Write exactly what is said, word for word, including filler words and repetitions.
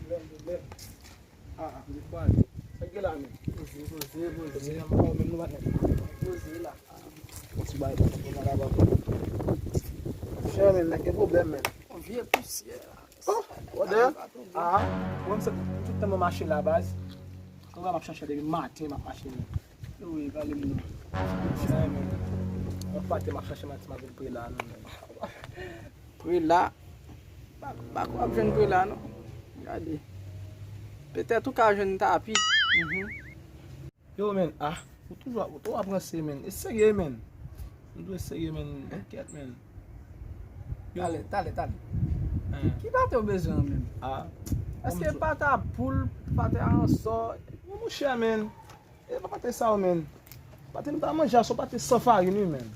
Pwoblèm, pwoblèm. Ah, ah, m kwaze. Sa k gen la, men? Poze, poze, poze. Poze, nan mwen menm nou pa nèt. Poze la. Yon ti bagay pa konprann la, pa konprann. Chè, men, nèg gen pwoblèm, men. Yon vye pousyè. Oh, brother. Ah, mwen, se tout tan mwen mache la, baz. Konsa m ap chache depi maten, m ap mache, men. Wi, pale m non. Chè, men. Mwen pati, m ap chache maten, m ap vin pre la, non, men. Pre la. Pa, pa kwè ap jwenn pre la, non. Gade. Petèt ou ka jwenn tapi. Mhm. Yo, men, ah, ou toujou ap, ou ap ranse, men. E serye, men. M dwe serye, men. Kèt, men. Yo. Talè, talè, talè. Hein. Ki pate w bezwen an menm? Ah. Èske pate a poul, pate a ansò? Yo, monchè, men. E pa pate sa yo, men. Pate m ta manje a, se yon pate san farin, wi, men.